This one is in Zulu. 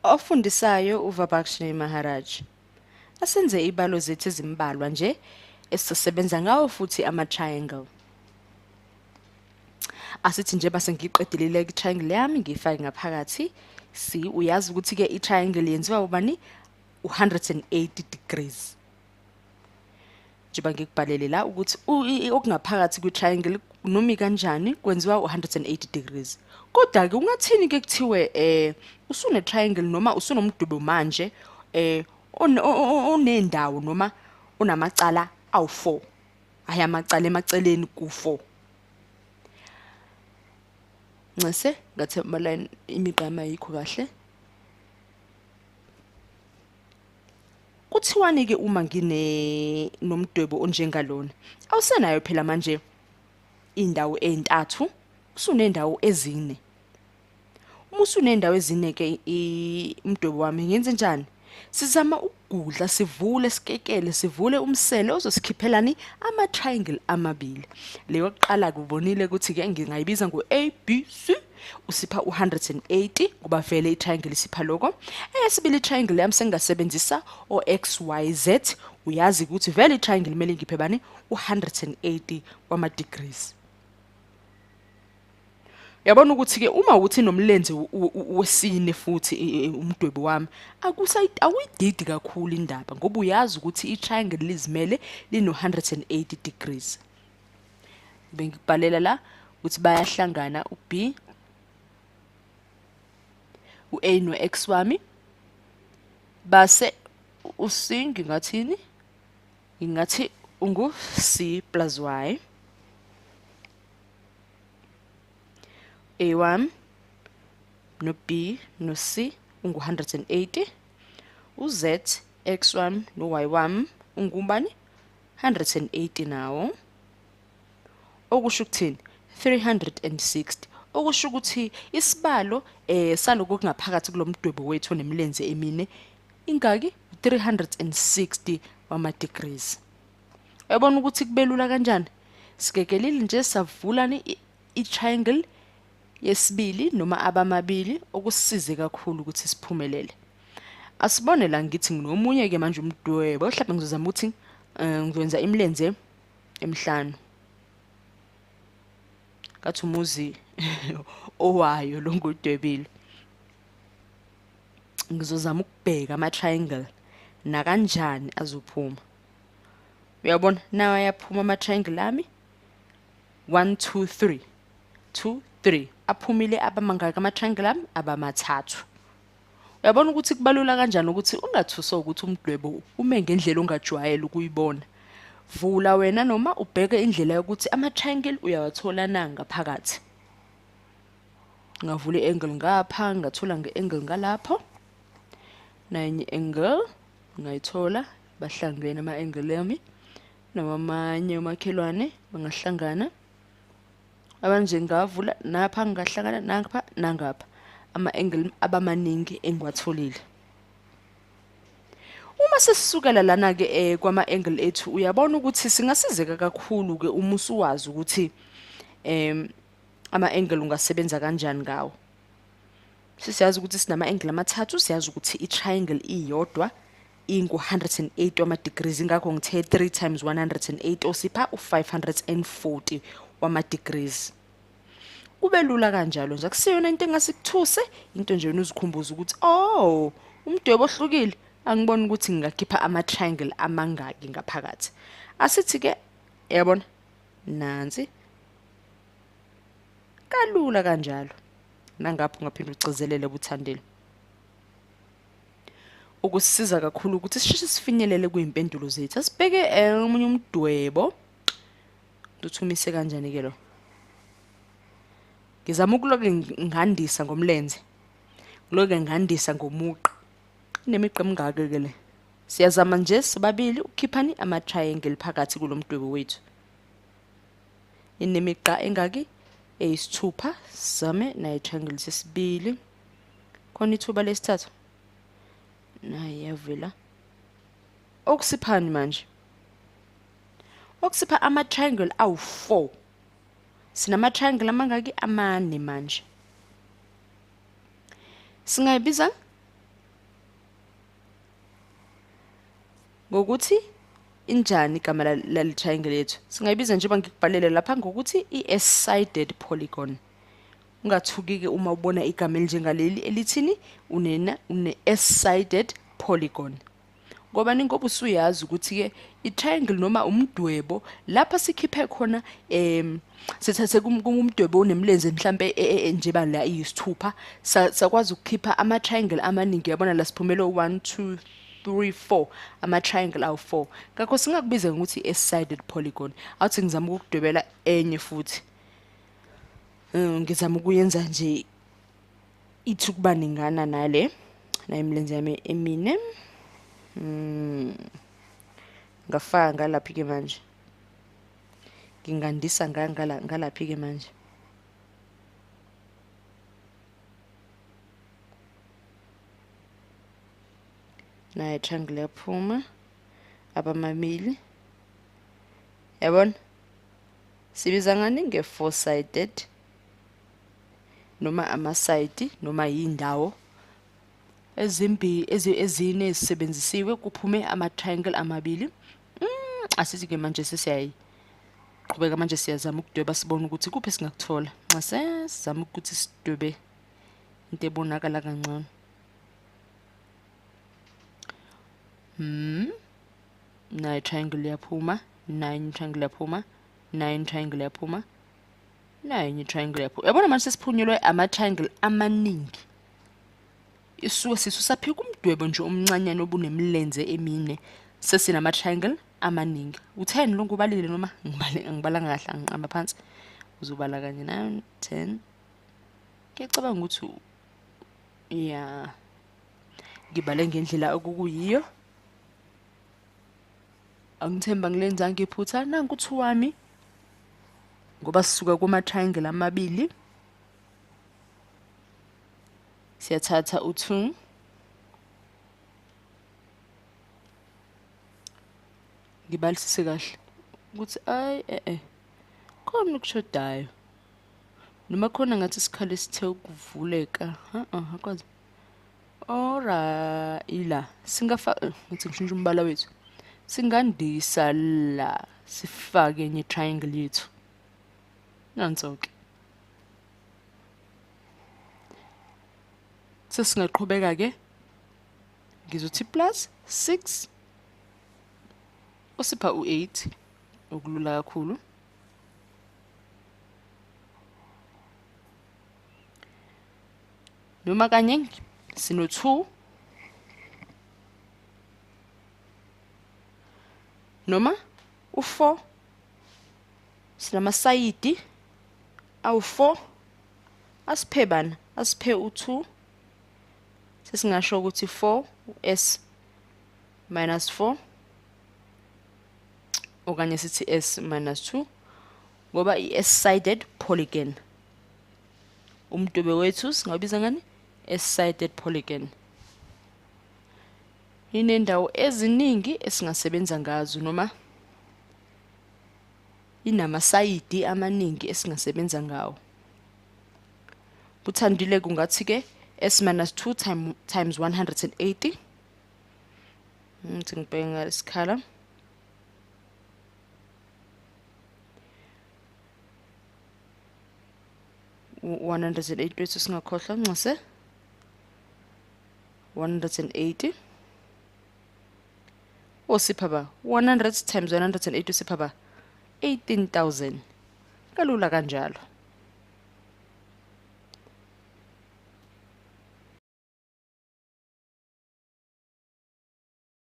Ofundisayo uVabakshini Maharaj. Asenze ibalo zethu ezimbalwa nje esizosebenza ngawo futhi ama-triangle. Asithi nje base ngiqedilile i-triangle yami ngiyifake ngaphakathi. See, uyazi ukuthi-ke i-triangle yenziwa ubani? U-180 degrees. Njengoba ngikubhalele la ukuthi okungaphakathi kwi-triangle noma kanjani kwenziwa u-180 degrees. Kodwa-ke ungathini ke kuthiwe usune-triangle noma usunomdwebo manje onendawo noma onamacala awu-4, hhayi amacala emaceleni ku-4. Ncese ngathi ama-line imigqa yami ayikho kahle. Kuthiwani-ke uma ngine nomdwebo onjengalona? Awusenayo phela manje indawo ey'ntathu, usunendawo ezine. Uma usunendawo ezine-ke umdwebo wami ngenze njani? Sizama ukugudla, sivule, sikekele, sivule umsele ozosikhiphelani ama-triangle amabili. Le yokuqala-ke ubonile ukuthi-ke ngingayibiza ngo-A, B, C, usipha u-180 ngoba vele i-triangle isipha lokho. Eyesibili i-triangle yami sengingasebenzisa o-X, Y, Z. Uyazi ukuthi vele i-triangle kumele ngiphe bani? U-180 wama-degrees. Uyabona ukuthi-ke uma ukuthi nomlenze wesine futhi umdwebo wami awuyididi kakhulu indaba ngoba uyazi ukuthi i-triangle lizimele lino-180 degrees. Bengikubhalela la ukuthi bayahlangana u-B, u-A no-X wami, base u-C ngingathini? Ngingathi ungu-C plus Y. A wami no-B no-C ungu-180, u-Z, X wami no-Y wami ungubani? 180 nawo. Okusho ukuthini? 360. Okusho ukuthi isibalo saloko kungaphakathi kulomdwebo wethu onemilenze emine ingaki? 360 wama degrees. Uyabona ukuthi kubelula kanjani? Sikekelile nje savulani i-triangle yesibili noma abamabili okusisize kakhulu ukuthi siphumelele. Asibone la ngithi nginomunye ke manje umdwebo, mhlawumbe ngizozama ukuthi ngizokwenza imilenze emihlanu. Ngathi umuzi owayo lo ngudwebile. Ngizozama ukubheka ama-triangle nakanjani azophuma. Uyabona nawa ayaphuma ama-triangle ami. 1 2 3 2 3 aphumile abamangaki ama-triangle ami? Abamathathu. Uyabona ukuthi kubalula kanjani ukuthi ungathuswa ukuthi umdwebo ume ngendlela ongajwayele ukuyibona. Vula wena noma ubheke indlela yokuthi ama-triangle uyawathola na ngaphakathi. Ngavula i-angle ngapha, ngathola nge-angle ngalapho. Nayenye i-angle ngayithola, bahlangene ama-angle ami noma amanye omakhelwane bangahlangana. Abanje ngavula napha ngahlangana nangapha nangapha. Ama-angle abamaningi engiwatholile. Uma sesisukela lana-ke kwama-angle ethu, uyabona ukuthi singasizeka kakhulu-ke uma usuwazi ukuthi ama-angle ungasebenza kanjani ngawo. Sesiyazi ukuthi sinama-angle amathathu, siyazi ukuthi i-triangle iyodwa ingu-180 wama-degrees, ingakho ngithe 3 times 180 osipha u-540 wama-degrees. Kube lula kanjalo nje, akusiyona into engasikuthuse, into nje uzikhumbuza ukuthi oh, umdwebo ohlukile, angiboni ukuthi ngingakhipha ama-triangle amangaki ngaphakathi. Asithi-ke, yabona, nansi kalula kanjalo. Nangapho ungaphinde ugcizelele buthandile. Ukusisiza kakhulu ukuthi sisheshe sifinyelele kuyimpendulo zethu. Asibheke omunye umdwebo. Uthumise kanjani ke lo? Ngizama ukuloke ngandisa ngomlenze. Ngiloke ngandisa ngomugqa. Inemigqa emingaki ke le? Siyazama nje sobabili ukukhiphani ama-triangle phakathi kulomdwebo wethu. Inemigqa engaki? Eyisithupha. Sizame nayo triangle sesibili. Khona ithuba lesithathu. Nayi yavela. Okusiphani manje? Okusipha ama-triangle awu-4. Sinama-triangle amangaki? Amane manje. Singayibiza Ngokuthi injani igama lali triangle yethu? Singayibiza njengoba ngikubhalele lapha ngokuthi i-S-sided polygon. Ungathuki-ke uma ubona igama elinjengaleli elithini une-S-sided polygon. Ngoba ningoba usuyazi ukuthi-ke i-triangle noma umdwebo lapha sikhiphe khona sithathe kumdwebo onemlenze mhlambe njengoba la iyisithupha, sakwazi ukukhipha ama-triangle amaningi. Uyabona la siphumele 1 2 3 4, ama-triangle awu-4. Ngakho singakubiza ngokuthi i-S-sided polygon. Awuthi ngizama ukukudwebela enye futhi. Ngizama ukuyenza nje ithi ukuba ningana nale nayo imilenze yami emine. Ngafaka ngalaphi ke manje, ngingandisa ngalaphi ke manje. Nayo triangle yaphuma abamabili, yabona sibiza ngani nge-four sided noma amasayidi noma yindawo ezimbili ezine ezisebenzisiwe kuphume ama-triangle amabili. Asithi ke manje sesiyayiqhubeka manje, siyazama ukudweba sibone ukuthi kuphi singakuthola. Nxa sizama ukuthi sidwebe into ebonakala kangcono. Nayo triangle yaphuma, nayo triangle yaphuma, nayo triangle yaphuma, nayo triangle yaphuma. Yabona manje sesiphunyelwe ama-triangle amaningi. Isuke sisusaphika umdwebo nje omncanyana obunemlenze emine, sesinama-triangle amaningi. U-10 lo ngubalile noma ngibalanga kahle, angiqamba phansi. Uzobala kanye 9 10. Ngiyacabanga ukuthi ya ngibale ngendlela okukuyiyo. Angithemba ngilenzanga iphutha. Nanku u-2 wami ngoba sisuka kuma-triangle amabili. Siyathatha u-2, ngibalisise kahle ukuthi ayi khona okushodayo noma khona ngathi isikhala esithe ukuvuleka. Akwazi. Alright, ila singafaka ngithi ngishintshe umbala wethu, singandisa la sifake enye triangle yethu. Nanso-ke sesingaqhubeka ke, ngizothi plus 6 usipha u8, okulula kakhulu. Noma kanye sino 2 noma u4, sinamasayidi awu4, asiphe bana, asiphe u2. Sesingasho ukuthi 4 s minus 4 okanye sithi s minus 2 ngoba i-S-sided polygon. Umdwebo wethu singawubiza ngani? S-sided polygon. Inendawo eziningi esingasebenza ngazo noma inamasayidi amaningi esingasebenza ngawo. Kuthandile kungathi ke s minus 2 times 180. Ngithi ngibheke ngalesikhala. U-180 wethu singakhohlwa, ncese 180 osipha ba 100 times 180 usipha ba 18,000. Kalula kanjalo.